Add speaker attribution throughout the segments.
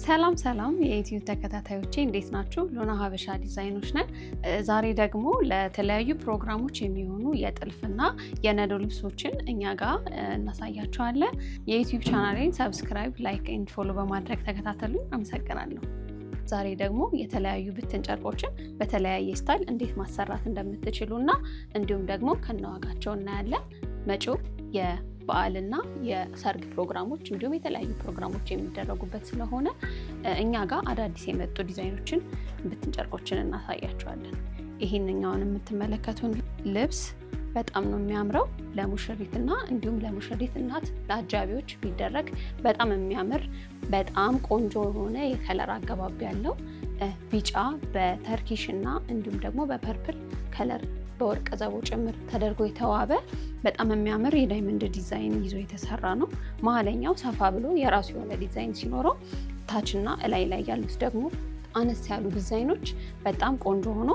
Speaker 1: ሰላም ሰላም የዩቲዩብ ተከታታዮቼ፣ እንዴት ናችሁ? ሉና ሀበሻ ዲዛይኖች ነን። ዛሬ ደግሞ ለተለያዩ ፕሮግራሞች የሚሆኑ የጥልፍና የነዶ ልብሶችን እኛ ጋር እናሳያችኋለን። የዩቲዩብ ቻናሌን subscribe፣ like and follow በማድረግ ተከታተሉኝ። አመሰግናለሁ። ዛሬ ደግሞ የተለያዩ ብትን ጨርቆችን በተለያየ style እንዴት ማሰራት እንደምትችሉ እና እንዲሁም ደግሞ ከነዋጋቸው እናያለን። መጪው የበዓልና የሰርግ ፕሮግራሞች እንዲሁም የተለያዩ ፕሮግራሞች የሚደረጉበት ስለሆነ እኛ ጋር አዳዲስ የመጡ ዲዛይኖችን ብትን ጨርቆችን እናሳያቸዋለን። ይህንኛውን የምትመለከቱን ልብስ በጣም ነው የሚያምረው። ለሙሽሪትና እንዲሁም ለሙሽሪት እናት ለአጃቢዎች ቢደረግ በጣም የሚያምር፣ በጣም ቆንጆ የሆነ የ color አገባብ ያለው፣ ቢጫ በ turquoise እና እንዲሁም ደግሞ በ purple color በወርቅ ዘቦ ጭምር ተደርጎ የተዋበ፣ በጣም የሚያምር የ diamond ዲዛይን ይዞ የተሰራ ነው። መሀለኛው ሰፋ ብሎ የራሱ የሆነ ዲዛይን ሲኖረው ታችና እላይ ላይ ያሉት ደግሞ አነስ ያሉ ዲዛይኖች በጣም ቆንጆ ሆኖ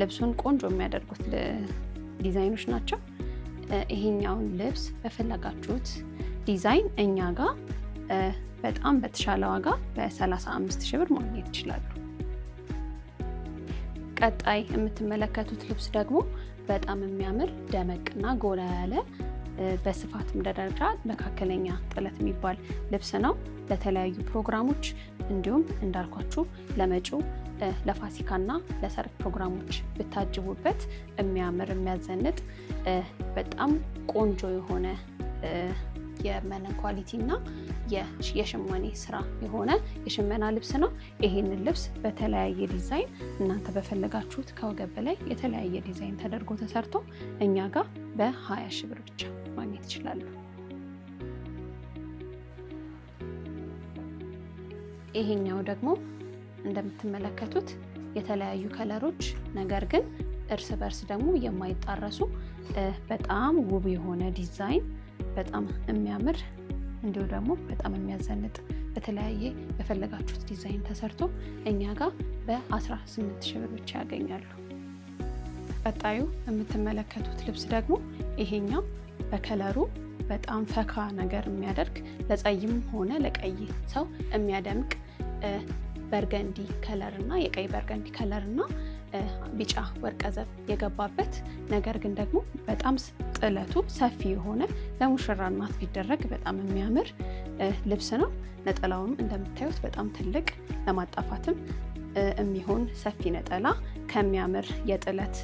Speaker 1: ልብሱን ቆንጆ የሚያደርጉት ዲዛይኖች ናቸው። ይሄኛውን ልብስ በፈለጋችሁት ዲዛይን እኛ ጋር በጣም በተሻለ ዋጋ በ35 ሺህ ብር ማግኘት ይችላሉ። ቀጣይ የምትመለከቱት ልብስ ደግሞ በጣም የሚያምር፣ ደመቅና ጎላ ያለ፣ በስፋትም ደረጃ መካከለኛ ጥለት የሚባል ልብስ ነው። ለተለያዩ ፕሮግራሞች እንዲሁም እንዳልኳችሁ ለመጪው ለፋሲካና ለሰርግ ፕሮግራሞች ብታጅቡበት የሚያምር፣ የሚያዘንጥ፣ በጣም ቆንጆ የሆነ የመነን quality እና የሽማኔ ስራ የሆነ የሽመና ልብስ ነው። ይሄንን ልብስ በተለያየ ዲዛይን እናንተ በፈለጋችሁት ከወገብ በላይ የተለያየ ዲዛይን ተደርጎ ተሰርቶ እኛ ጋር በ20 ሺህ ብር ብቻ ማግኘት ይችላሉ። ይሄኛው ደግሞ እንደምትመለከቱት የተለያዩ color ኦች ነገር ግን እርስ በርስ ደግሞ የማይጣረሱ፣ በጣም ውብ የሆነ ዲዛይን፣ በጣም የሚያምር እንዲሁ ደግሞ በጣም የሚያዘንጥ፣ በተለያየ በፈለጋችሁት ዲዛይን ተሰርቶ እኛ ጋር በ18 ሺህ ብር ብቻ ያገኛሉ። ቀጣዩ የምትመለከቱት ልብስ ደግሞ ይሄኛው በ color ኡ በጣም ፈካ ነገር የሚያደርግ፣ ለጸይም ሆነ ለቀይ ሰው የሚያደምቅ burgundy color እና የቀይ burgundy color እና ቢጫ ወርቀዘብ የገባበት፣ ነገር ግን ደግሞ በጣም ጥለቱ ሰፊ የሆነ፣ ለሙሽራ እናት ቢደረግ በጣም የሚያምር ልብስ ነው። ነጠላውም እንደምታዩት በጣም ትልቅ፣ ለማጣፋትም የሚሆን ሰፊ ነጠላ ከሚያምር የጥለት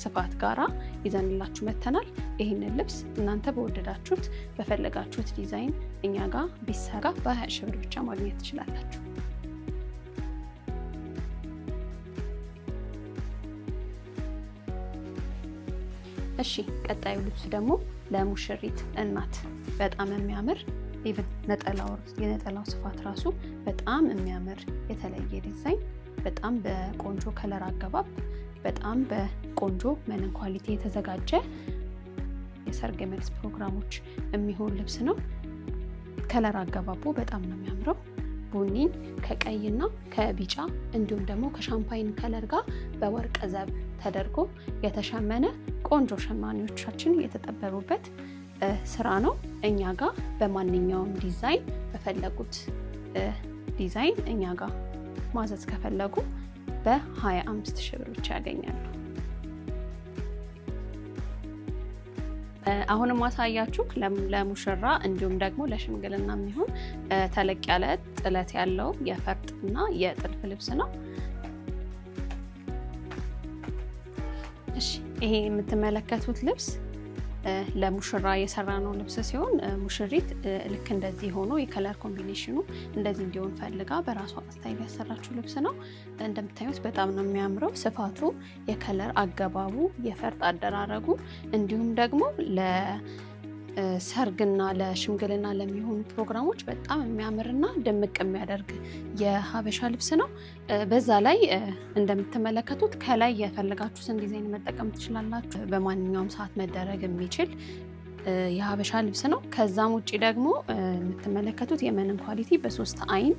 Speaker 1: ስፋት ጋራ ይዘንላችሁ መተናል። ይህንን ልብስ እናንተ በወደዳችሁት፣ በፈለጋችሁት ዲዛይን እኛ ጋር ቢሰራ በ20 ሺህ ብር ብቻ ማግኘት ትችላላችሁ። እሺ፣ ቀጣዩ ልብስ ደግሞ ለሙሽሪት እናት በጣም የሚያምር፣ even ነጠላው የነጠላው ስፋት ራሱ በጣም የሚያምር፣ የተለየ ዲዛይን፣ በጣም በቆንጆ color አገባብ፣ በጣም በቆንጆ መነን quality የተዘጋጀ የሰርግ የመልስ ፕሮግራሞች የሚሆን ልብስ ነው። Color አገባቡ በጣም ነው የሚያምረው። ቡኒን ከቀይና ከቢጫ እንዲሁም ደግሞ ከ champagne color ጋር በወርቅ ዘብ ተደርጎ የተሸመነ፣ ቆንጆ ሸማኔዎቻችን የተጠበቡበት ስራ ነው። እኛ ጋር በማንኛውም ዲዛይን፣ በፈለጉት ዲዛይን እኛ ጋር ማዘዝ ከፈለጉ በ25 ሺህ ብር ብቻ ያገኛሉ። አሁንም ማሳያችሁ ለሙሽራ እንዲሁም ደግሞ ለሽምግልና የሚሆን ተለቅ ያለ ጥለት ያለው የፈርጥ እና የጥልፍ ልብስ ነው። እሺ፣ ይሄ የምትመለከቱት ልብስ ለሙሽራ የሰራነው ልብስ ሲሆን ሙሽሪት ልክ እንደዚህ ሆኖ የ color combination ኑ እንደዚህ እንዲሆን ፈልጋ በራሷ style ያሰራችው ልብስ ነው። እንደምታዩት በጣም ነው የሚያምረው። ስፋቱ፣ የ color አገባቡ፣ የፈርጥ አደራረጉ እንዲሁም ደግሞ ለሰርግና ለሽምግልና ለሚሆኑ ፕሮግራሞች በጣም የሚያምርና ድምቅ የሚያደርግ የሀበሻ ልብስ ነው። በዛ ላይ እንደምትመለከቱት ከላይ የፈለጋችሁትን ዲዛይን መጠቀም ትችላላችሁ። በማንኛውም ሰዓት መደረግ የሚችል የሀበሻ ልብስ ነው። ከዛም ውጭ ደግሞ የምትመለከቱት የመነን quality በሶስት አይን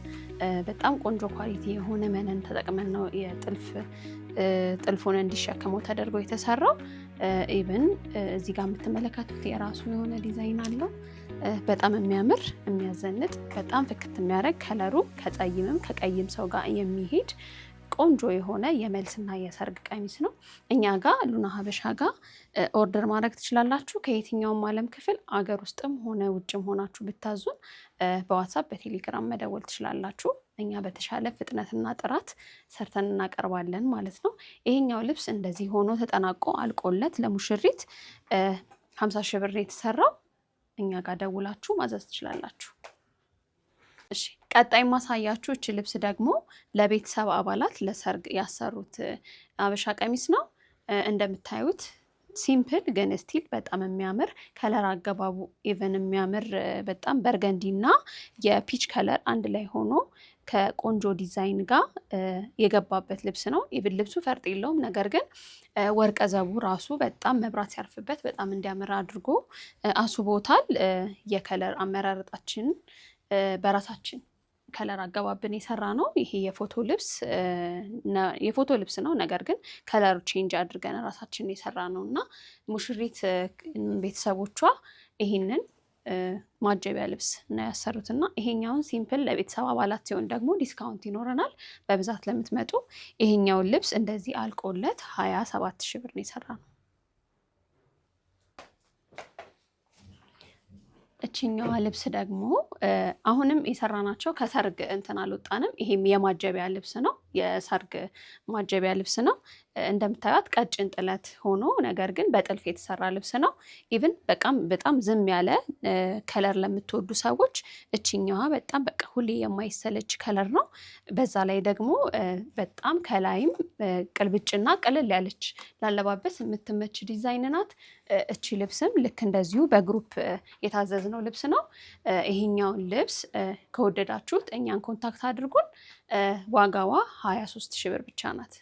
Speaker 1: በጣም ቆንጆ quality የሆነ መነን ተጠቅመን ነው የጥልፍ ጥልፉን እንዲሸከመው ተደርጎ የተሰራው። Even እዚህ ጋር የምትመለከቱት የራሱ የሆነ ዲዛይን አለው። በጣም የሚያምር፣ የሚያዘንጥ፣ በጣም ፍክት የሚያደርግ፣ color ኡ ከጸይምም ከቀይም ሰው ጋር የሚሄድ ቆንጆ የሆነ የመልስና የሰርግ ቀሚስ ነው። እኛ ጋር ሉና ሀበሻ ጋር order ማድረግ ትችላላችሁ። ከየትኛውም ዓለም ክፍል አገር ውስጥም ሆነ ውጭም ሆናችሁ ብታዙን በዋትሳፕ፣ በቴሌግራም መደወል ትችላላችሁ። እኛ በተሻለ ፍጥነትና ጥራት ሰርተን እናቀርባለን ማለት ነው። ይሄኛው ልብስ እንደዚህ ሆኖ ተጠናቆ አልቆለት ለሙሽሪት 50 ሺህ ብር የተሰራው። እኛ ጋር ደውላችሁ ማዘዝ ትችላላችሁ። እሺ፣ ቀጣይ ማሳያችሁ እች ልብስ ደግሞ ለቤተሰብ አባላት ለሰርግ ያሰሩት አበሻ ቀሚስ ነው። እንደምታዩት simple ግን still በጣም የሚያምር color አገባቡ even የሚያምር፣ በጣም burgundy እና የ peach color አንድ ላይ ሆኖ ከቆንጆ ዲዛይን ጋር የገባበት ልብስ ነው። Even ልብሱ ፈርጥ የለውም፣ ነገር ግን ወርቀ ዘቡ ራሱ በጣም መብራት ሲያርፍበት በጣም እንዲያምር አድርጎ አስውቦታል። የ color አመራረጣችን በራሳችን color አገባብን የሰራ ነው። ይሄ የፎቶ ልብስ ነው። ነገር ግን color ኡ change አድርገን ራሳችን የሰራ ነው እና ሙሽሪት ቤተሰቦቿ ይሄንን ማጀቢያ ልብስ ነው ያሰሩት እና ይሄኛውን simple ለቤተሰብ አባላት ሲሆን ደግሞ discount ይኖረናል። በብዛት ለምትመጡ ይሄኛውን ልብስ እንደዚህ አልቆለት 27 ሺህ ብር ነው የሰራነው። እችኛዋ ልብስ ደግሞ አሁንም የሰራናቸው ከሰርግ እንትን አልወጣንም። ይሄም የማጀቢያ ልብስ ነው፣ የሰርግ ማጀቢያ ልብስ ነው። እንደምታዩት ቀጭን ጥለት ሆኖ ነገር ግን በጥልፍ የተሰራ ልብስ ነው። Even በጣም በጣም ዝም ያለ color ለምትወዱ ሰዎች እችኛዋ በጣም በቃ ሁሌ የማይሰለች color ነው። በዛ ላይ ደግሞ በጣም ከላይም ቅልብጭና ቅልል ያለች ላለባበስ የምትመች ዲዛይን ናት። እቺ ልብስም ልክ እንደዚሁ በ group የታዘዝነው ልብስ ነው። ይሄኛውን ልብስ ከወደዳችሁት እኛን contact አድርጉን። ዋጋዋ 23 ሺህ ብር ብቻ ናት።